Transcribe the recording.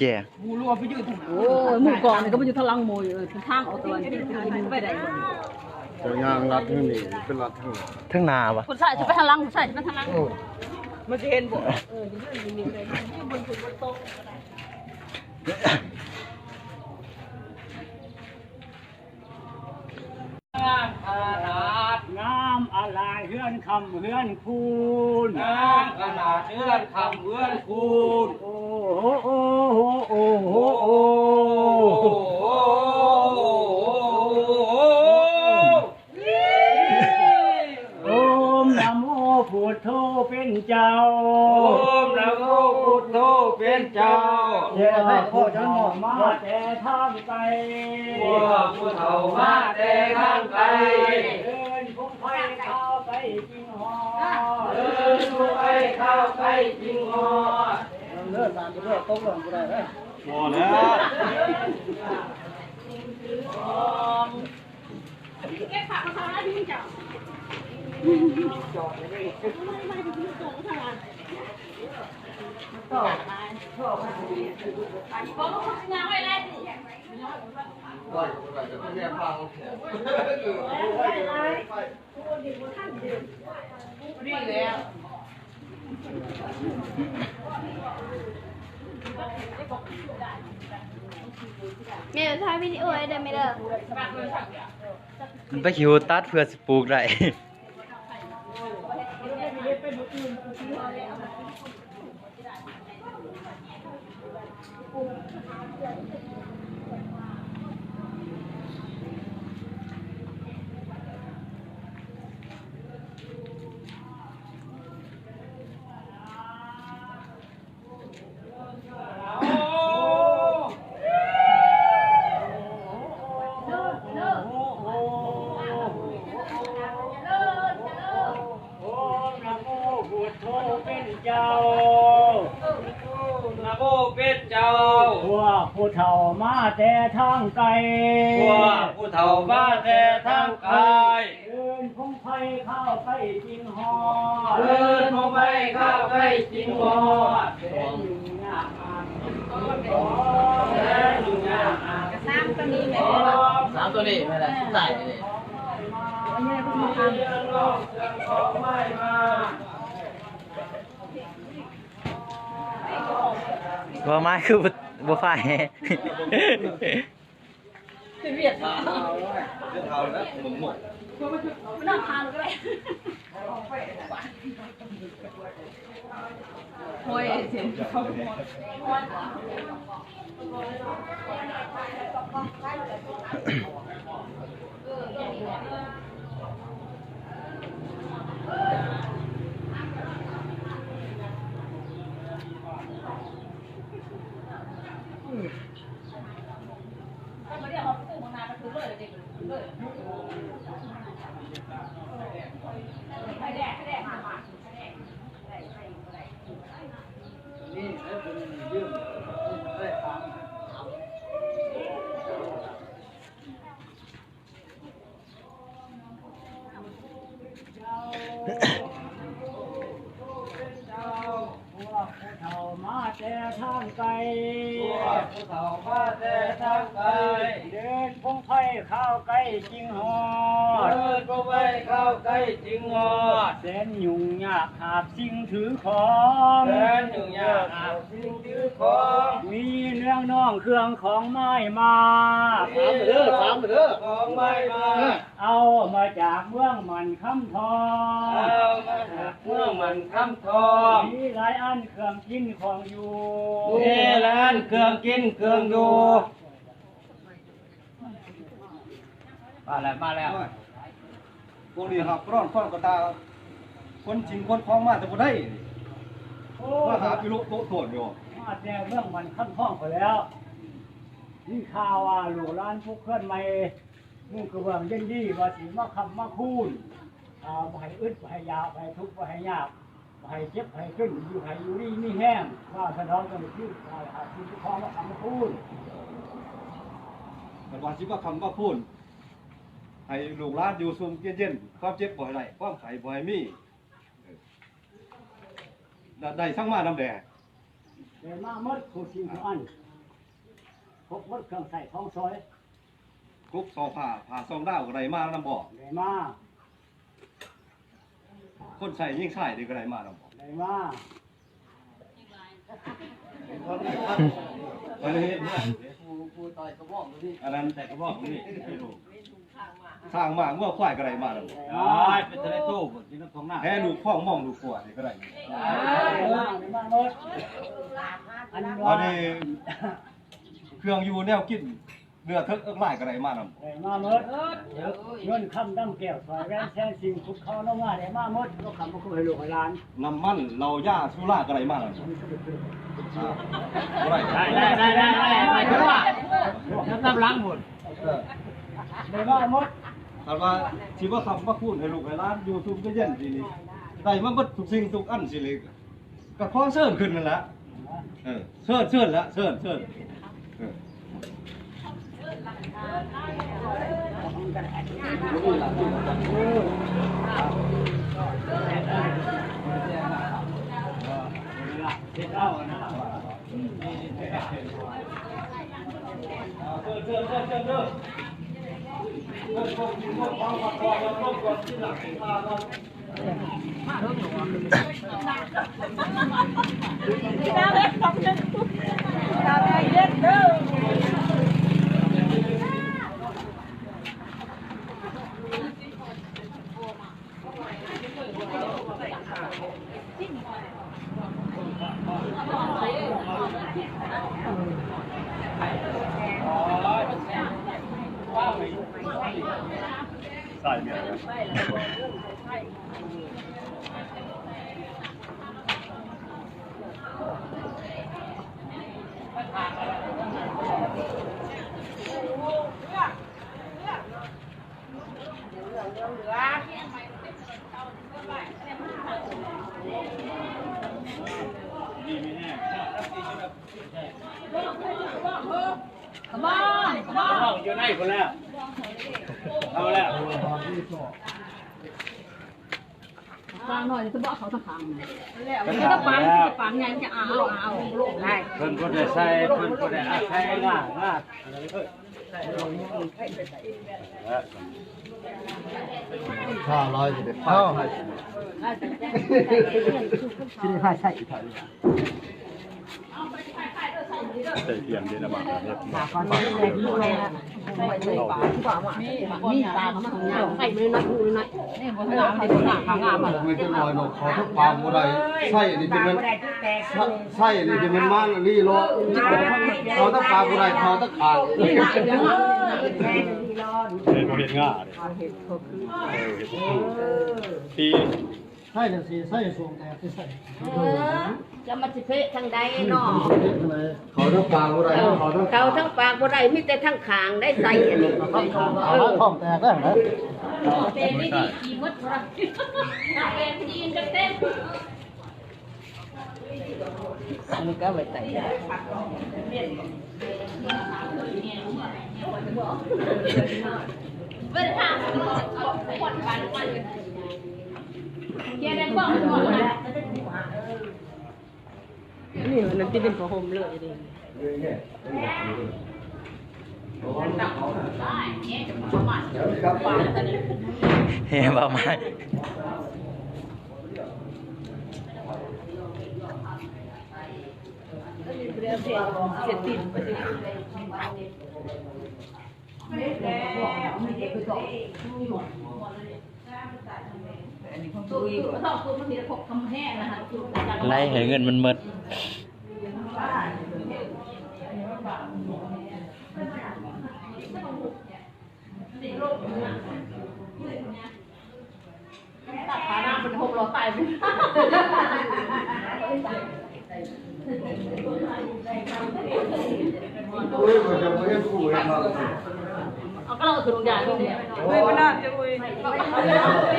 ແຍ່ ໝູ່ລົວໄປຢູ່ທາງ ໂອ້ຍ ໝູ່ກອງນີ້ກໍໄປຢູ່ທາງຫຼັງໝູ່ຢູ່ ເອີ ທາງອອກຕາເວັນທິກ ໄປໄດ້ບໍ່? ເຈົ້າຍ່າງລັດທາງນີ້ ເປັນລັດທາງນີ້ ທາງໜ້າວະ ຜູ້ຊາຍຊິໄປທາງຫຼັງ ຜູ້ຊາຍຊິໄປທາງຫຼັງ ໂອ້ ມັນຊິເຫັນບໍ່? ເອີ ຢູ່ເຮືອນນີ້ແຫຼະ ຢູ່ບົນພູບົນຕົງ ງາມຂະໜາດ ງາມອະຫຼາຍເຮືອນຄ້ຳເຮືອນຄູນ ງາມຂະໜາດເຮືອນຄ້ຳເຮືອນຄູນ ໂອ້ໂຫ ໂອ້ໂຫ ໂອ້ໂຫ ໂອ້ໂຫ ໂອ້ໂຫ ໂອ້ມນະໂມພຸດໂທເປັນເຈົ້າ ໂອ້ມນະໂມພຸດໂທເປັນເຈົ້າ ພວກຜູ້ເຖົ້າມາແຕ່ທາງໄກ ພວກຜູ້ເຖົ້າມາແຕ່ທາງໄກ ເດີນພົງໄພຂ້າວໄກຈຶ່ງຮອດ ເດີນພົງໄພຂ້າວໄກຈຶ່ງຮອດ ເດີນສາມໄປດ້ວຍ ຕົກລົງບໍ່ໄດ້ເດີ ບໍ່ແລ້ວ. ແມ່ຖ່າຍວິດີໂອໃຫ້ເດີແມ່ເດີ ມັນໄປຂີ້ຫູຕັດເພື່ອຊິປູກໄດ້. ໂອມນະໂມພຸດໂທເປັນເຈົ້າ ນະໂມເປັນເຈົ້າ ພວກຜູ້ເຖົ້າມາແຕ່ທາງໄກ ພວກຜູ້ເຖົ້າມາແຕ່ທາງໄກ ເດີນພົງໄພຂ້າວໄກຈຶ່ງຮອດ ເດີນພົງໄພຂ້າວໄກຈຶ່ງຮອດ ແສນຫຍຸ້ງຍາກຫາກ ສາມຕົວນີ້ແມ່ນແຫຼະ ສາມຕົວນີ້ແມ່ນແຫຼະ ສຸດທ້າຍນີ້ ບໍ່ມາຄືບໍ່ ບໍ່ພາແຫ່ ເປັນວຽກ ເລື່ອງເຮົານະ ໝົກໆ ມັນນອນທານກໍໄດ້ ໂອ້ຍ ເຈັບ ພວກຜູ້ເຖົ້າມາແຕ່ທາງໄກ ພວກຜູ້ເຖົ້າມາແຕ່ທາງໄກ ເດີນພົງໄພຂ້າວໄກຈຶ່ງຮອດ ເດີນພົງໄພຂ້າວໄກຈຶ່ງຮອດ ແສນຫຍຸ້ງຍາກຫາບສິ່ງຖືຂອງ ແສນຫຍຸ້ງຍາກຫາບສິ່ງຖືຂອງ ມີເນື້ອນ້ອງເຄື່ອງຂອງໄມ້ມາກ ສາມເດີ ສາມເດີ ຂອງໄມ້ມາກ ເອົາມາຈາກເມືອງໝັ້ນຄຳທອງ ເອົາມາຈາກເມືອງໝັ້ນຄຳທອງ ມີຫຼາຍອັນເຄື່ອງກິນຂອງຢູ່ ມີຫຼາຍອັນເຄື່ອງກິນເຄື່ອງຢູ່ ມາແລ້ວ ມາແລ້ວ ພວກນີ້ຫາບຮ້ອນຄວາມກະຕາ ຂົນສິ່ງຂົນຂອງມາແຕ່ບໍ່ໄດ້ ໂອ້ ມາຫາພິໂລະໂຕະໂຕນຢູ່ ມາແຕ່ເມືອງໝັ້ນຄຳທອງພຸ້ນແລ້ວ ມີຂ່າວວ່າລູກຫຼານປຸກເຮືອນໃໝ່ ມຸງກະເບື້ອງເຢັນດີ ວ່າຊິມາຄ້ຳມາຄູນ ອ່າ ບໍ່ໃຫ້ອຶດ ບໍ່ໃຫ້ຢາກ ບໍ່ໃຫ້ທຸກ ບໍ່ໃຫ້ຍາກ ບໍ່ໃຫ້ເຈັບ ບໍ່ໃຫ້ຈົນ ຢູ່ໃຫ້ຢູ່ດີມີແຮງ ວ່າສະດອກ ຈັ່ງຊິ ອ່າ ຊິຂອມາຄ້ຳມາຄູນ ເພິ່ນວ່າຊິມາຄ້ຳມາຄູນ ໃຫ້ລູກຫຼານຢູ່ຊຸ່ມເຢັນ ຄວາມເຈັບບໍ່ໃຫ້ໄດ້ ຄວາມໄຂ້ບໍ່ໃຫ້ມີ ໄດ້ ໄດ້ສັງມານຳແດ່ ໄດ້ມາໝົດທຸກສິ່ງທຸກອັນ ຄົບໝົດເຄື່ອງໃຊ້ຂອງສອຍ. ກົບຊອງຜ້າ ຜ້າຊອງດາວກໍໄດ້ມານຳບໍ່? ໄດ້ມາ. ຄົນໃຊ້ຍິງຊາຍນີ້ກໍໄດ້ມານຳບໍ່? ໄດ້ມາ. ອັນນີ້ ຜູ້ ຜູ້ຕ່ອຍກະບອກນີ້ ອັນນັ້ນແຕ່ກະບອກນີ້ ໃຫ້ລູກ ຊ້າງມ້າງົວຄວາຍກໍໄດ້ມານຳບໍ່? ໄດ້ມາ. ເປັນທະເລໂຕບໍ່ ຢູ່ນຳທ້ອງນາ ແຫ່ລູກຄອງມອງລູກກົວນີ້ກໍໄດ້. ໄດ້ມາ ໄດ້ມາໝົດ. ອັນ ອັນນີ້ ເຄື່ອງຢູ່ແນວກິນ ເນື້ອເຖິກເອິກລາຍກໍໄດ້ມານຳ. ໄດ້ມາໝົດ. ເງິນຄຳດຳແກ້ວ ສອຍແຫວນແສນສິງ ຂຸດເຂົ້ານ້ອງງາ ໄດ້ມາໝົດ. ເອົາຄຳມາຄຸມໃຫ້ລູກໃຫ້ຫຼານ. ນ້ຳມັນເຫຼົ້າຢາສຸລາກໍໄດ້ມານຳ. ອ່າ ບໍ່ໄດ້. ໄດ້ ໄດ້ ໄດ້ ໄດ້ ໄດ້ ໄດ້ ຕາມຫຼັງພຸ້ນ. ເອີ ໄດ້ມາໝົດ. ຄັນວ່າຊິມາຄ້ຳມາຄູນໃຫ້ລູກໃຫ້ຫຼານຢູ່ຊຸ່ມຢູ່ເຢັນ ທີ່ນີ້ ໄດ້ມາເບິດທຸກສິ່ງທຸກອັນ ຊິເລີຍ ກໍຂໍເຊີນຂຶ້ນນັ້ນລະ. ເອີ ເຊີນ ເຊີນລະ ເຊີນ ເຊີນ. ເອີ ເຊີນ ເຊີນ ເຊີນ ເຊີນ ເຊີນ. Come on, come on. ຢູ່ໃນພຸ້ນແລ້ວ ເອົາແລ້ວ. ປາງໜ້ອຍ ຈະບໍ່ເອົາເຂົ້າທາງຂ້າງ ແລ້ວ ແລ້ວປາງ ປາງໃຫຍ່ ມັນຈະເອົາ ເອົາ ເອົາ ໄດ້. ເພິ່ນບໍ່ໄດ້ໃສ່ ເພິ່ນບໍ່ໄດ້ເອົາໃສ່ ງາ ງາ. ຂ້າຫຼາຍຊິໄດ້ພາຍໃສ່ ຊິໄດ້ພາຍໃສ່ອີກ. ໃສ່ພຽງເດ້ລະບາດເຮັດ ມີປາ ມີປາ ໃສ່ໜ້ອຍໆ ນີ້ບໍ່ທັນເອົາ ນີ້ບໍ່ທັນເອົາ ງາມ ມີຈັກໜ້ອຍເນາະ. ເຂົ້າທັງປາກບໍ່ໄດ້ ໃສ່ນີ້ຈະແມ່ນ ໃສ່ນີ້ຈະແມ່ນມານອີ່ຫຼີເນາະ. ເຂົ້າທັງປາກບໍ່ໄດ້ ເຂົ້າທັງປາກ ເຮັດບໍ່ເຮັດງາເດ້ ເຮັດບໍ່ຄື ເອີ ເຮັດບໍ່ຄື ຕີ ໃສ່ແລ້ວຊິໃສ່ຊ່ວງແຕກຊິໃສ່ ເອີ ຈະມາຊິເພະທາງໃດເນາະ. ເພະທາງໃດ ເຂົ້າທາງປາກບໍ່ໄດ້ ເອີ ເຂົ້າທາງ ເຂົ້າທາງປາກບໍ່ໄດ້ ມີແຕ່ທາງຂ້າງໄດ້ໃສ່ອັນນີ້ ເຂົ້າທາງຂ້າງ ເອີ ທ້ອງແຕກໄດ້ນະ ແປງນີ້ດີໝົດ ແປງດີເຕັມ. ອັນນີ້ກໍໄວ້ໃສ່ ນີ້ມັນຕິດເປັນຜ້າຫົ່ມເລີຍເດ້. ເຮີ ບໍ່ມາ. ໄລ່ໃຫ້ເງິນມັນໝົດ. ເອົາກະເລົ່າຄືໂຮງຢານີ້ ໂອ້ຍ ບໍ່ໜ້າຈະໂອ້ຍ.